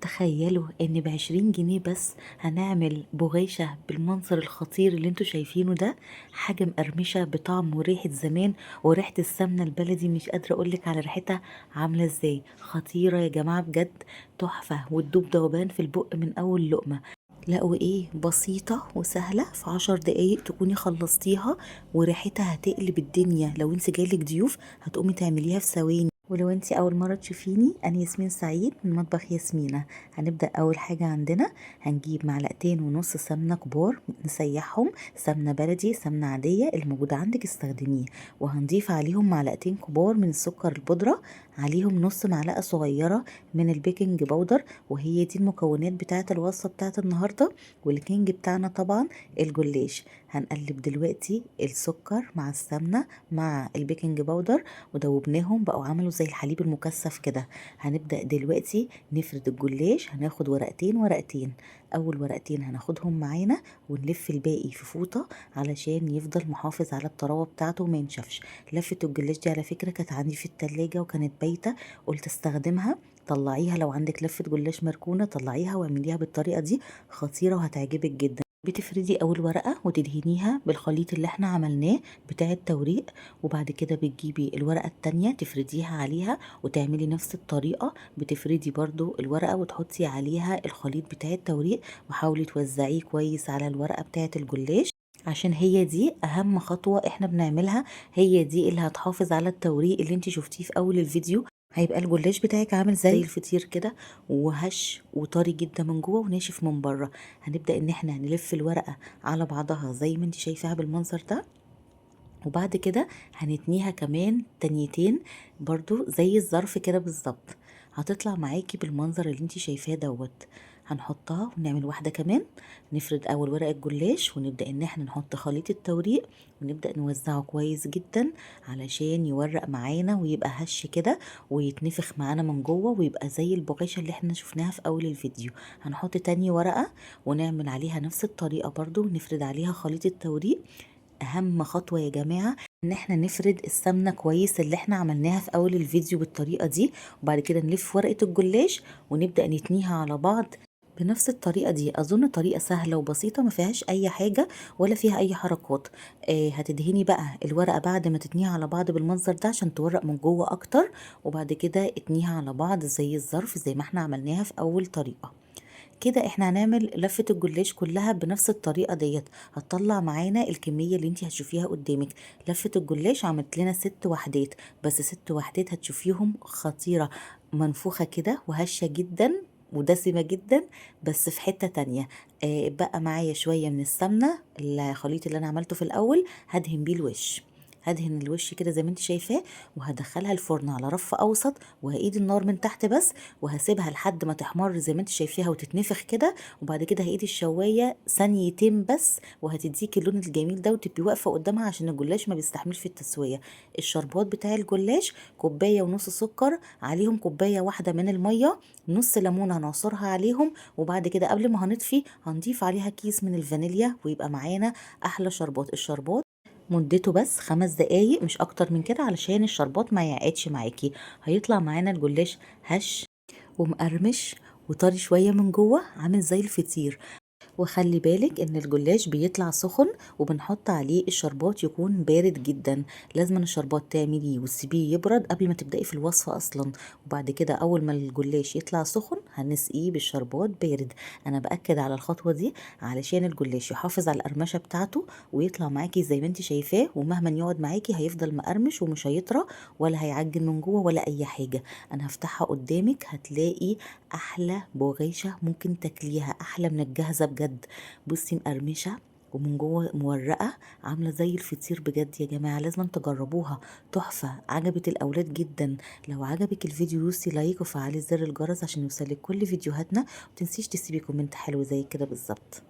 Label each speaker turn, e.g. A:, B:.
A: تخيلوا ان ب20 جنيه بس هنعمل بغيشة بالمنظر الخطير اللي انتوا شايفينه ده. حاجة مقرمشة بطعم وريحة زمان وريحة السمنة البلدي، مش قادرة اقولك على ريحتها عاملة ازاي. خطيرة يا جماعة بجد، تحفة، وتدوب دوبان في البق من اول لقمة. لا وايه، بسيطة وسهلة، في 10 دقايق تكوني خلصتيها وريحتها هتقلب الدنيا. لو انت جايلك ضيوف هتقومي تعمليها في ثواني. ولو انت اول مرة تشوفيني، انا ياسمين سعيد من مطبخ ياسمينة. هنبدأ اول حاجة عندنا، هنجيب 2.5 معلقة سمنة كبار نسيحهم، سمنة بلدي سمنة عادية الموجودة عندك استخدميه، وهنضيف عليهم 2 معلقة كبار من السكر البودرة، عليهم نص معلقة صغيرة من ال baking powder. وهي دي المكونات بتاعة الوصفة بتاعة النهاردة، وال king بتاعنا طبعا الجلاش. هنقلب دلوقتي السكر مع السمنة مع ال baking powder، ودوبناهم بقوا عملوا زي الحليب المكثف كده. هنبدأ دلوقتي نفرد الجلاش، هناخد ورقتين ورقتين، اول ورقتين هناخدهم معانا ونلف الباقي في فوطة علشان يفضل محافظ على الطراوة بتاعته وما ينشفش. لفة الجلاش دي على فكرة كانت عندي في التلاجة وكانت بايتة، قلت استخدمها. طلعيها لو عندك لفة جلاش مركونة، طلعيها واعمليها بالطريقة دي، خطيرة وهتعجبك جدا. بتفردي اول ورقة وتدهنيها بالخليط اللي احنا عملناه بتاع التوريق، وبعد كده بتجيبي الورقة التانية تفرديها عليها وتعملي نفس الطريقة، بتفردي برضو الورقة وتحطي عليها الخليط بتاع التوريق، وحاولي توزعيه كويس على الورقة بتاعة الجلاش، عشان هي دي اهم خطوة احنا بنعملها، هي دي اللي هتحافظ على التوريق اللي انت شفتيه في اول الفيديو. هيبقى الجلاش بتاعك عامل زي الفطير كده، وهش وطري جدا من جوه وناشف من بره. هنبدأ ان احنا نلف الورقة على بعضها زي ما انت شايفاها بالمنظر ده، وبعد كده هنتنيها كمان تانيتين برضو زي الظرف كده بالظبط، هتطلع معاكي بالمنظر اللي انت شايفاه دوت. هنحطها ونعمل واحدة كمان، نفرد اول ورقة جلاش ونبدأ ان احنا نحط خليط التوريق ونبدأ نوزعه كويس جدا علشان يورق معانا ويبقى هش كده ويتنفخ معانا من جوه ويبقى زي البغاشة اللي احنا شفناها في اول الفيديو. هنحط تاني ورقة ونعمل عليها نفس الطريقة برضو، ونفرد عليها خليط التوريق. اهم خطوة يا جماعة ان احنا نفرد السمنة كويس اللي احنا عملناها في اول الفيديو بالطريقة دي، وبعد كده نلف ورقة الجلاش ونبدأ نتنيها على بعض بنفس الطريقة دي. اظن طريقة سهلة وبسيطة ما فيهاش اي حاجة ولا فيها اي حركات. هتدهني بقى الورقة بعد ما تتنيها على بعض بالمنظر ده عشان تورق من جوه اكتر، وبعد كده اتنيها على بعض زي الظرف زي ما احنا عملناها في اول طريقة كده. احنا هنعمل لفة الجلاش كلها بنفس الطريقة ديت، هتطلع معانا الكمية اللي انتي هتشوفيها قدامك. لفة الجلاش عملت لنا 6 وحدات بس، 6 وحدات هتشوفيهم خطيرة، منفوخة كده وهشة جدا ودسمة جدا، بس في حتة تانية. بقى معايا شوية من السمنة الخليط اللي انا عملته في الاول، هدهن بيه الوش، هدهن الوش كده زي ما انت شايفاه، وهدخلها الفرن على رف اوسط، وهقيد النار من تحت بس، وهسيبها لحد ما تحمر زي ما انت شايفاها وتتنفخ كده، وبعد كده هقيد الشوايه ثانيتين بس وهتديكي اللون الجميل ده، وتبقي واقفه قدامها عشان الجلاش ما بيستحملش في التسويه. الشربات بتاع الجلاش 1.5 كوبايه سكر، عليهم 1 كوبايه من الميه، نص ليمونه هنعصرها عليهم، وبعد كده قبل ما هنطفي هنضيف عليها كيس من الفانيليا، ويبقى معانا احلى شربات. الشربات مدته بس 5 دقايق مش اكتر من كده علشان الشربات ما يعقدش معاكي. هيطلع معانا الجلاش هش ومقرمش وطري شوية من جوه عامل زي الفطير. وخلي بالك ان الجلاش بيطلع سخن وبنحط عليه الشربات يكون بارد جدا، لازم الشربات تعمليه وتسيبيه يبرد قبل ما تبدأي في الوصفة اصلا، وبعد كده اول ما الجلاش يطلع سخن هنسقيه بالشربات بارد. انا بأكد على الخطوة دي علشان الجلاش يحافظ على القرمشة بتاعته ويطلع معاكي زي ما انت شايفاه، ومهما يقعد معاكي هيفضل مقرمش ومش هيطرى ولا هيعجن من جوه ولا اي حاجة. انا هفتحها قدامك هتلاقي احلى بغاشة ممكن تاكليها، احلى من الجاهزة بجد. بصي مقرمشة ومن جوه مورقة عاملة زي الفطير بجد يا جماعة، لازم تجربوها، تحفة، عجبت الأولاد جدا. لو عجبك الفيديو دوسي like وفعلي زر الجرس عشان يوصلك كل فيديوهاتنا، ومتنسيش تسيبي comment حلو زي كده بالظبط.